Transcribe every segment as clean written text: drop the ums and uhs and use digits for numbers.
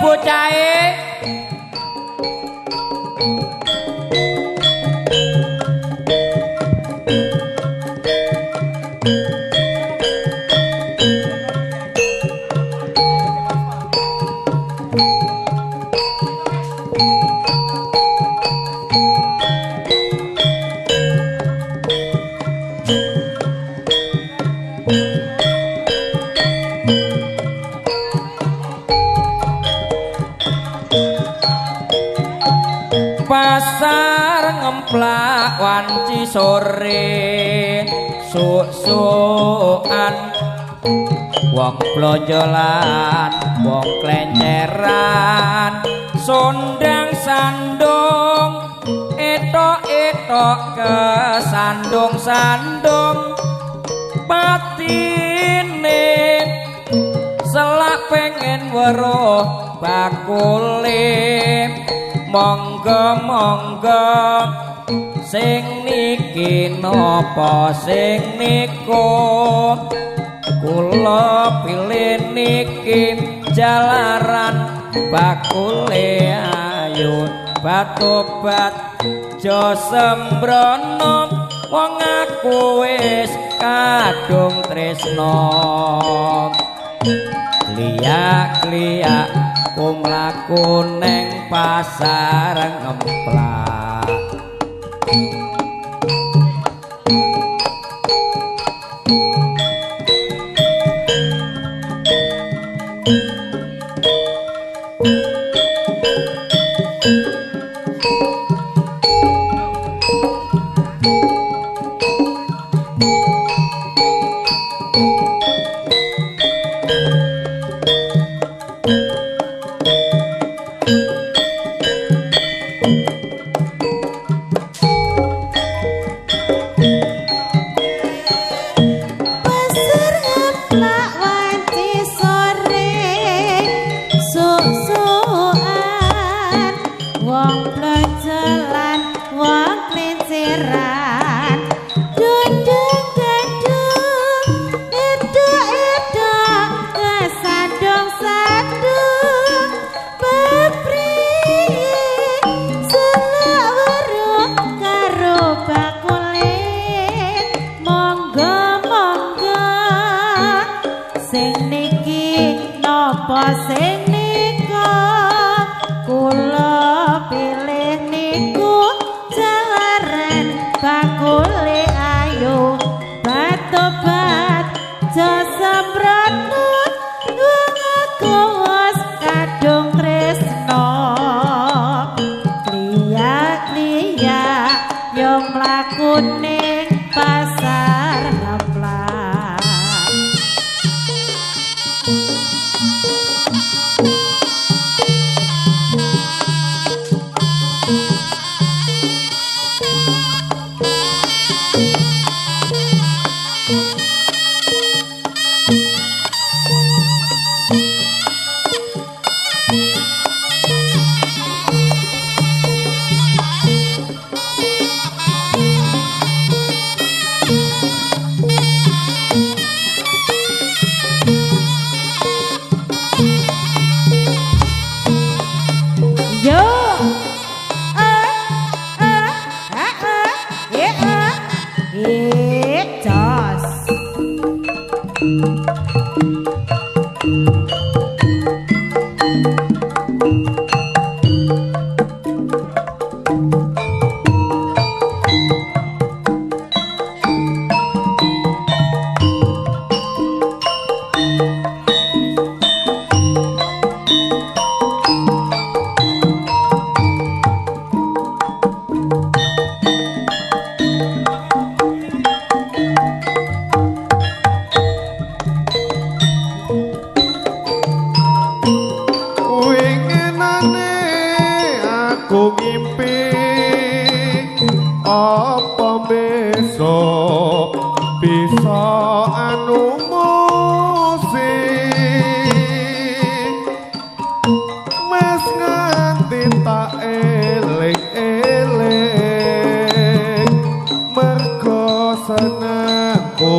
bocahe? Pasar ngemplak wanci sore suk-sukan wong blonjolan wong klenceran sondang sandung etok-etok kesandung-sandung patine selak pengen weruh bakule. Monggo monggo sing niki napa sing niku kula pilih niki jalaran bakule ayo batobat jo sembrono wong aku wis kadung tresno. Kliyak-kliyak ku mlaku neng pasar ngemplak. Sing nika kula pilih niku jalaran bakule ayo batobat jo sembrono wong aku wis kadung tresno. Kliyak-kliyak yo mlaku ning pasar ngemplak. Apa besok bisa anumusi mes nganti tak eling-eling mergo senengku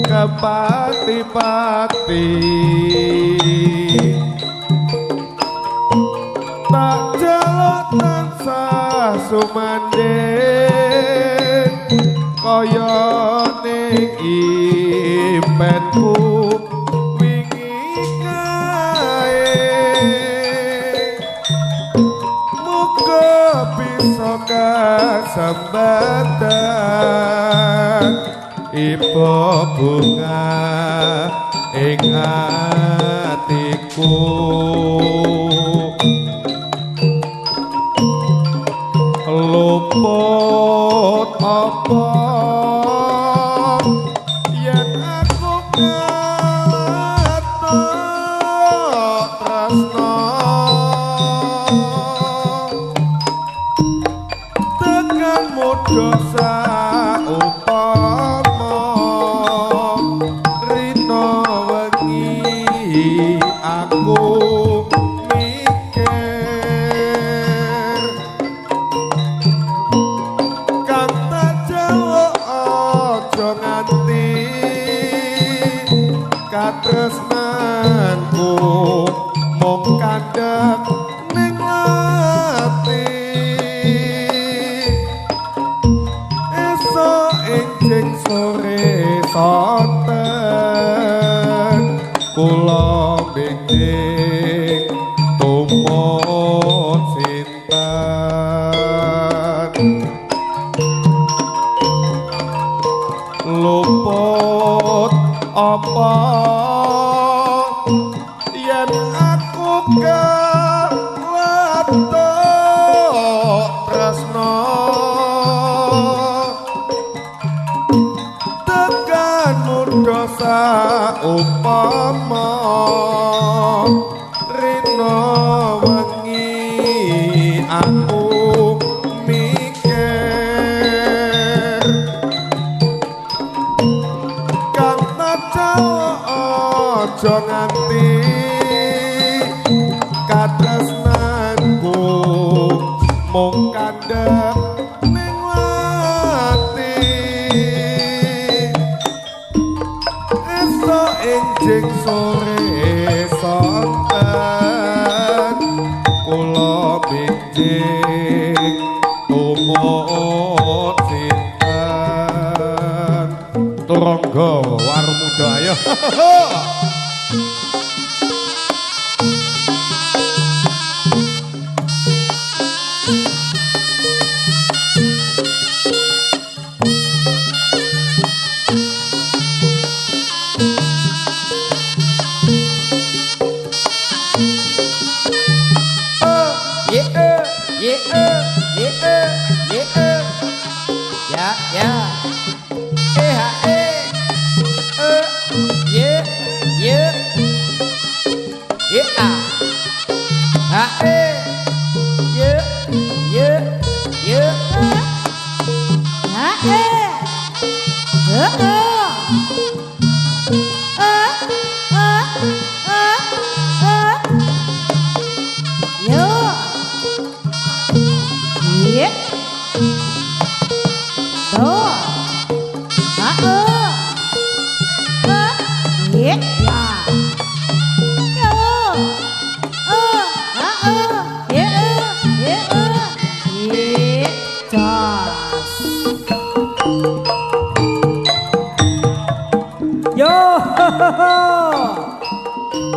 kepati-pati. Tak jaluk tansah sumandhing kaya ning impenku wingi kae. Muga bisa kasambatan ibu bunga ing atiku. Luput apa yen aku katok tresno, tekan mudha saupama rina wengi aku mikir. Kang tak jaluk aja nganti katresnanku mung kandhek ning ati. Esuk enjing sore sonten kula benjing tumut sinten. Luput apa yen aku kawatuk tresno, tekan mudha saupama rina wengi aku mikir. Kang tak jaluk aja nganti katresnanku mung kandhek ning ati. Esuk enjing sore sonten kula benjing tumut sinten. Turangga Waru Muda ayo. Ye e ye e ye e ye e ya ya e h e e ye ye ye a h e ye ye ye H E E E E E E Yo. Ye. Do. A E. E. Ye. Ya. Yo. E. A E. Ye E. Ye E. Ye. Jos. Yo.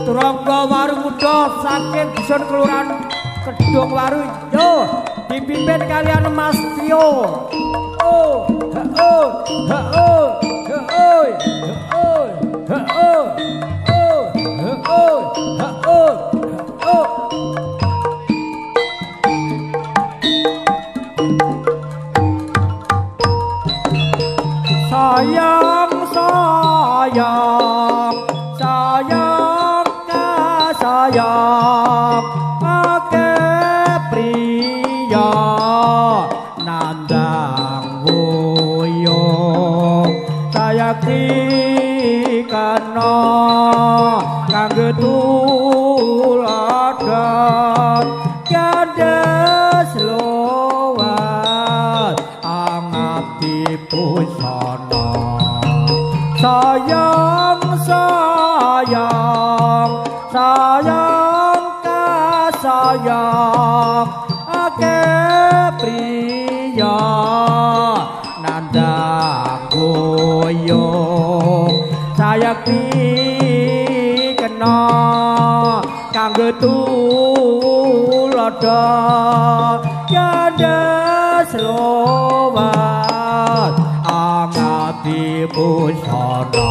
Turangga Waru Muda saking dusun kelurahan Kedung Waru yo dipimpin kalian Mas Tio. Oh, ha oh, ha oh, ha oh, ha oh, ha oh, oh, ha oh, ha oh, ha oh. Sayang, sayang, sayang, kasayang, akeh priya nandang wuyung sayakti kana kanggo tuladha kandhes luwat angabdi busana. Sayang, sayang, sayang kasayang. kaya akeh priya nandang goyong sayekti kena kanggo tulodo gandhes lowat angati busana.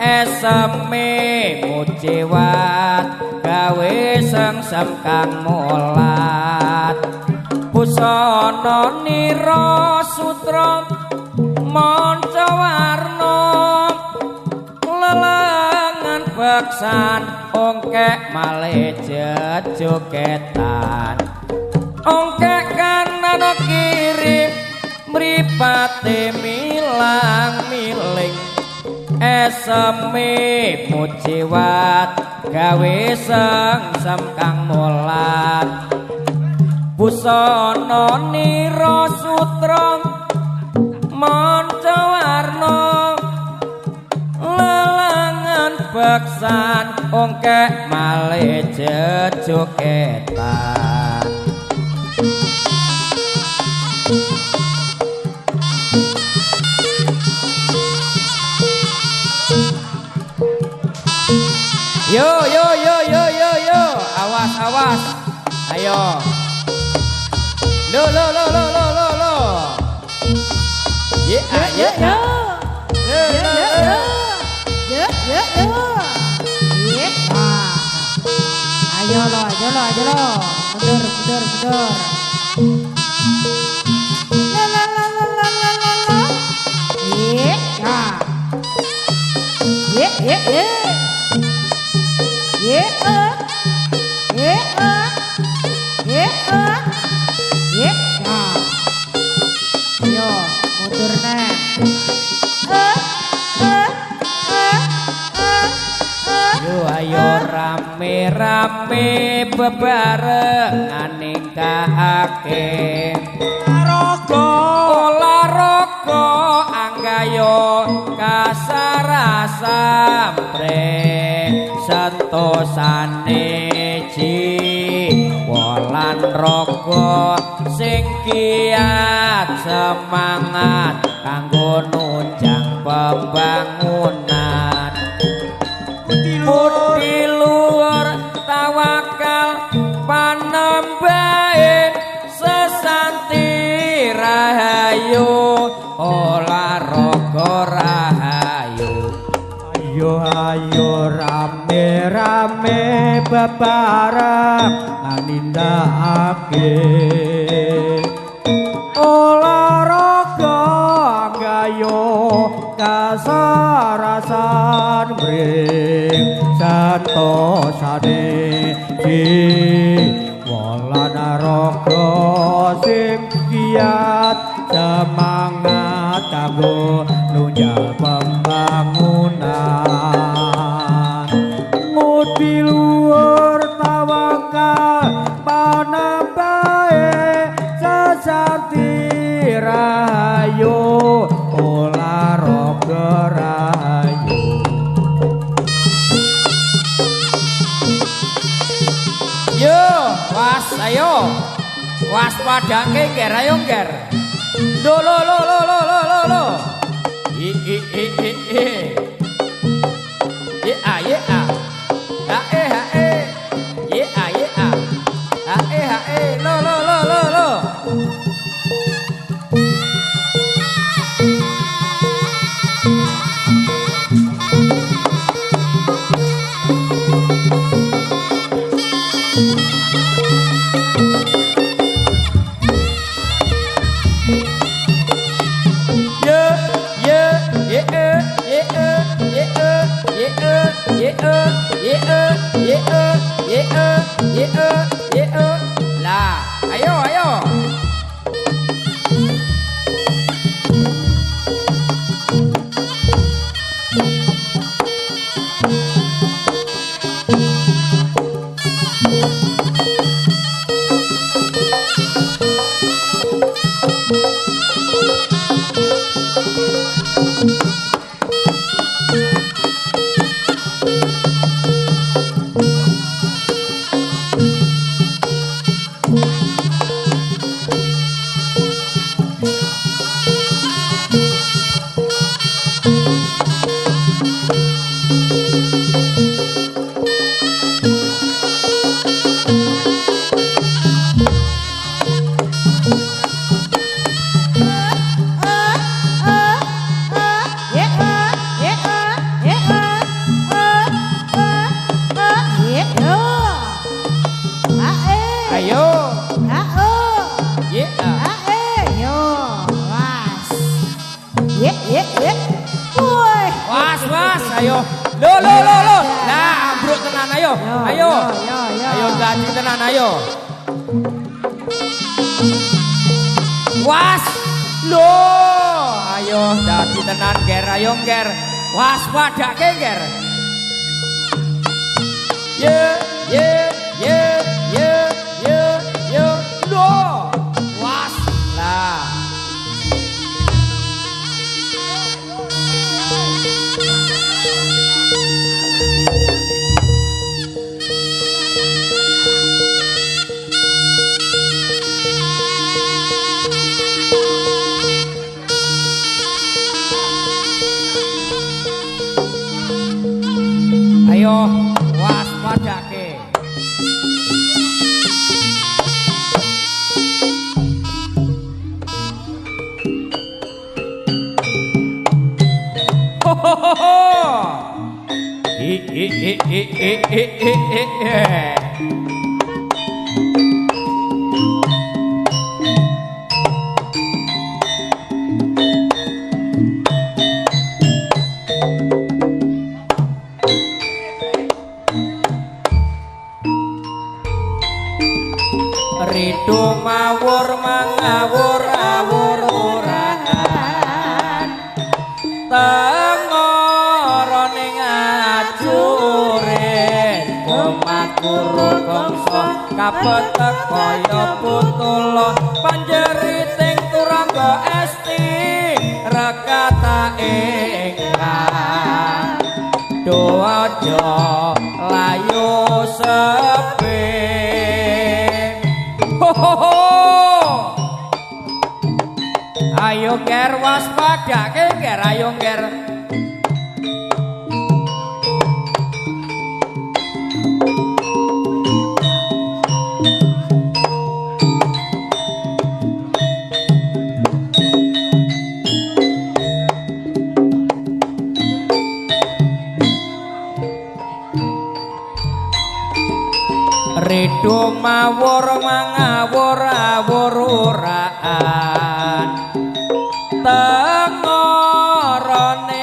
Eseme muciwat gawe sengsem kang molat busana nira sutra manca warna lelengan beksan ongkek malih jejogetan ongkek kanan kiri mripate milang miling eseme muciwat gawe sengsem kang molat busana nira sutra manca warna lelengan beksan ongkek malih jejogetan. Yo yo yo yo yo yo, awas awas, ayo. Lo lo lo lo lo lo lo. Ye ye ye. Ye ye ye. Ye ye ye. Ayo lo, ayo lo, ayo lo. Mundur mundur mundur. La la la la la la la. Ye ya. Ye ye ye. Ye ye ye ye ya. Ayo mundur neh. Yo ayo rame-rame bebarengan ningkake raga olahraga anggayo kasarasampre sentosane jiwa lan raga sing kiat semangat kanggo nunjang pembangunan. Budi luhur tawakal panembahe sesanti rahayu olahraga rahayu. Ayo ayo rame rame bebareng nindakake olahraga gayo Kasarasan mring santosane jiwa lan raga sing giat semangat kanggo nunjang pembangunan. Ngudi luhur tawakal panambahe sesanti rahayu olahraga rahayu. Yo, was ayo. Waspadake nger ayo nger. Lo lo lo lo lo lo lo lo. I i i i i. Ye a ye a. Ha e ha e. Ye a ye a. Ha e ha e. Lo lo lo lo lo. Lah, ayo ayo. Waspadake nger. Ye ye ye ye ye ye lo. Was lah. Ayo waspadake. Ho ho ho ho. I i i i i i i i. Rido mawur mangawur awur urahan tengorone ngajure komakuru bangsa kapetek kaya putula panjeriting turangga esti rekata ingkang doaja layu sepi. Ho ho ho. Ayo nger waspadake nger ayo nger. Rido mawur mangawur awur uraan tengorone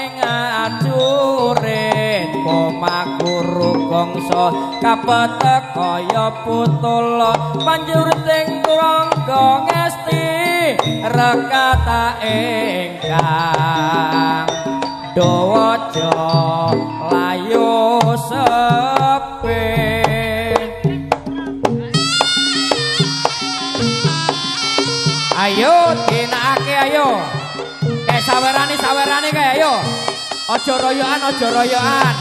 Kapetek kaya putul banjur ting turangga ngesti rekata ingkang dawaja layu sepi. Ayo dinakake ayo. Kayak sawerane kae ayo. Aja royokan, aja royokan.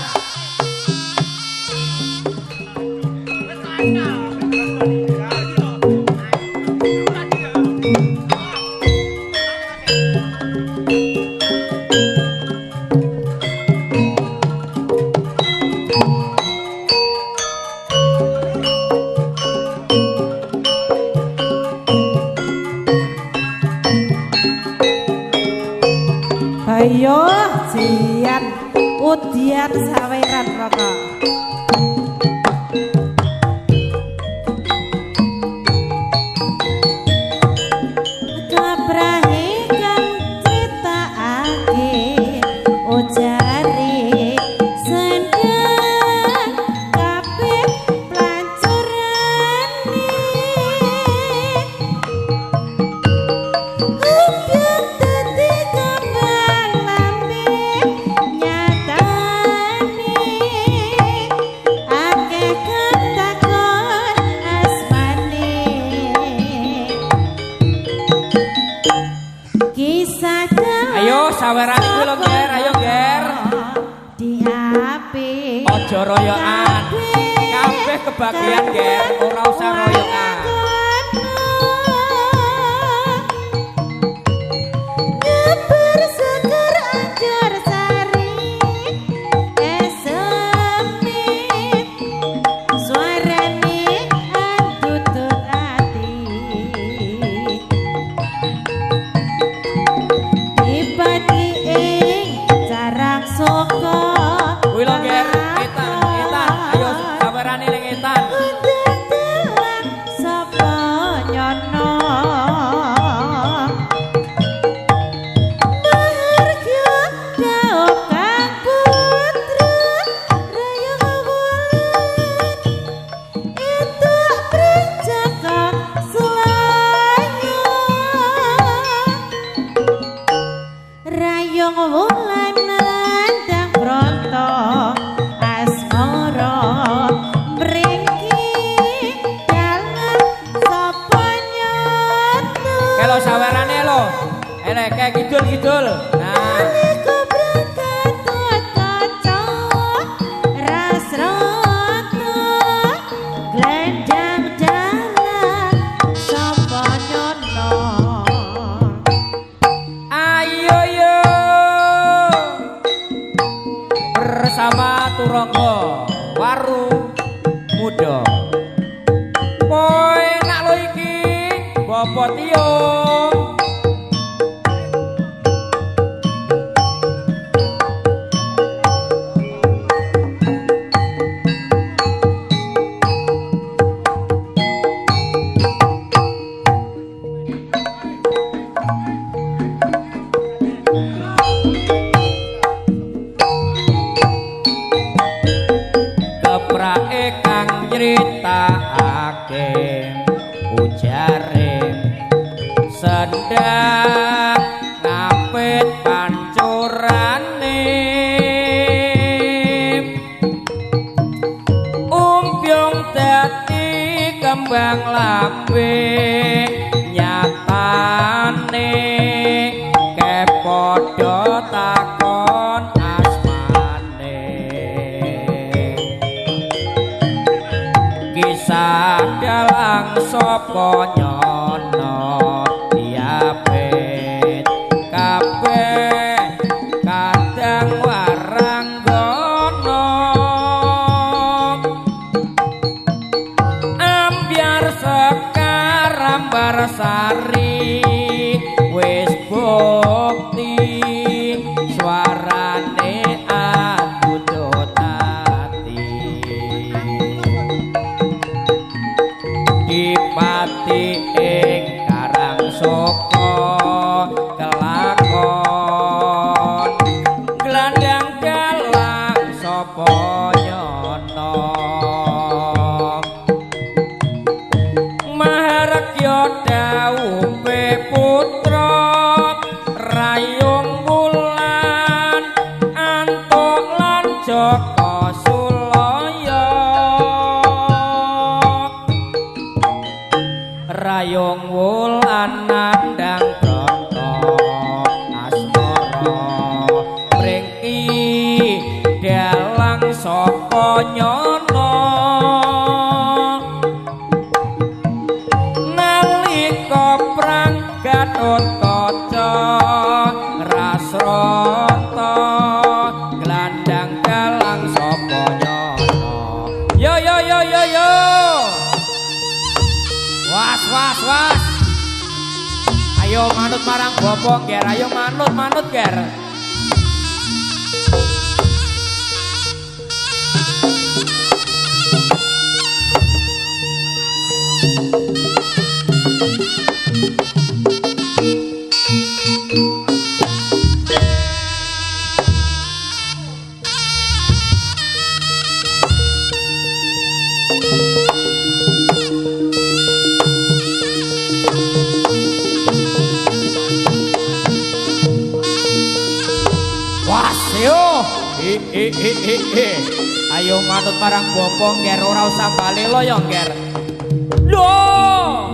Ayo jian udian saweran rokok. Kabrahe kang critakake ujare sendang kabeh plancurane. Ubyang dadi kembang lambe nyatane akeh kang takon asmane. Kisah Ayo saweran iku lho, Ger, ayo Ger. Diape Aja royokan. Kabeh kebagian, Ger, ora usah royokan. Ngeber seger anjur sari esemit suarane andutut ati dipati ing carang saka. Kuwi lho, Ger, etan, etan. Ayo sawerane ning etan. Undang dalang sapa nyono Mahargya dhaup kang putra rayong wulan entuk prenjaka selanya rayong wulan nandang bronto asmara mriki dalan sapa nyono. Kelo sawerane lho. Elek kayak kidul-kidul. Nah, Nalika Gatotkaca Rasrata glendang dalan sapa nyono. Ayo yo. Bersama Turangga Waru Muda. Poenak lho iki, Bapak Tio. Keprake kang nyritakake ujare sendang ngapit pancurane umpyung dadi kembang lambe nyatane kepadha takon asmane. Kisah dalang sapa nyono diapit kabeh kadang waranggana ambyar sekar ambar sari wis bukti suarane adutut ati dipati ing Karang Saka kelakon glandang dalang sapa nyono. Dhaupe putra Rayung Wulan antuk lan Jaka Sulaya. Rayung Wulan nandhang brata asmara mringki dalang saka nyono. Nalika perang Gatotkaca Rasrata glandang dalang sapa nyono. Yo yo yo yo yo. Was was was. Ayo manut marang bapak ger, ayo manut manut ger. Ayo manut marang bapak nger, ora usah bali loyo nger. Lho.